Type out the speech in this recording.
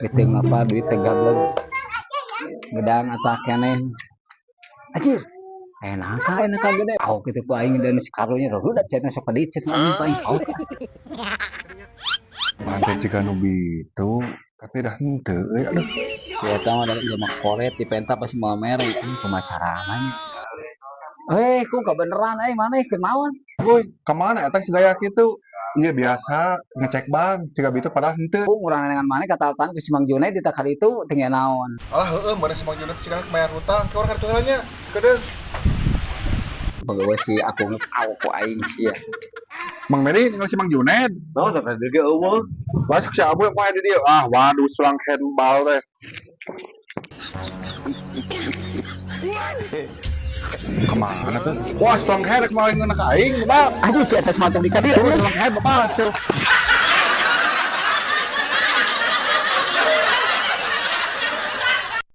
Beuteung apa duit teh gableg. Gedang asa keneh. Anjir. Enak ka enak ka gede. Awok kitu ku aing dan si karunya rudat cenah sok kadit cenah anjing ku aing. Awok. Mantap jika nu bitu, tapi dah henteu euy, aduh. Si eta mah dari jelema koret dipenta pasti moal mere anjing kumaha carana nya. Eh, ku kebeneran euy maneh keur naon? Woi, kemana eta si gaya kitu? Iya biasa ngecek bank, jika bitu padahal henteu. Ku urang dengan maneh katalatan ku si Mang Junaid di kali itu tinggal naon. Alah heueuh meureun si Mang Junaid sih bayar hutang, ke urang kartu heula nya. Kedeung. Pagawe si aku awok ku aing sia. Mang Meri ningali si Mang Junaid. Naon teh ge eueuh. Masuk si Abu yang di dia. Ah, waduh sulang handball teh. Kemana tuh? Wah, sulang head kemarin ngena ka aing, Bapak. Anjing si eta semacam di kadieu. Sulang head, Bapak.